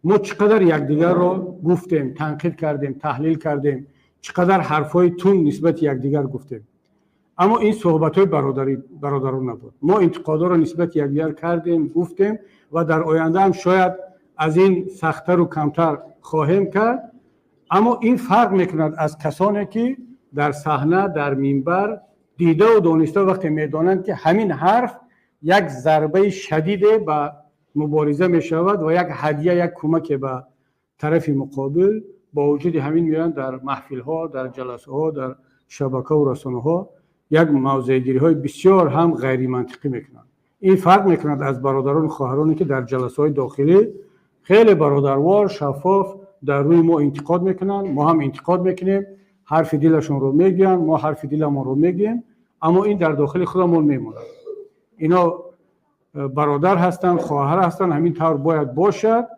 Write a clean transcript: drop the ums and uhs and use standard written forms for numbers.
Мо чӣ қадар якдигарро гуфтем, танқид кардем, таҳлил кардем, чӣ қадар ҳарфҳои тунд нисбати якдигар гуфтем, аммо ин суҳбатҳои бародарон набуд. Мо интиқодҳоро нисбати якдигар кардем, гуфтем ва дар оянда ҳам шояд аз ин сахттару камтар хоҳем кард, аммо ин фарқ мекунад аз касоне, ки дар саҳна, дар минбар дидаву дониста, вақте медонанд, ки ҳамин ҳарф як зарбаи шадиде ба мубориза мешавад ва як ҳадя, як кӯмаке ба тарафи муқобил, бо вуҷуди ҳамин меоянд, дар маҳфилҳо, дар ҷаласаҳо, дар шабакаву расонаҳо як мавзеъгириҳои бисёр ҳам ғайримантиқӣ мекунанд. Ин фарқ мекунад аз бародарону хоҳароне, ки дар ҷаласаҳои дохилӣ хеле бародарвор, шаффоф дар рӯи мо интиқод мекунанд, мо ҳам интиқод мекунем, ҳарфи дилашонро мегӯянд, мо ҳарфи диламонро мегӯем, аммо ин дар дохили худамон мемонад. Ино бародар ҳастанд, хоҳар ҳастанд, ҳамин тавр бояд бошад.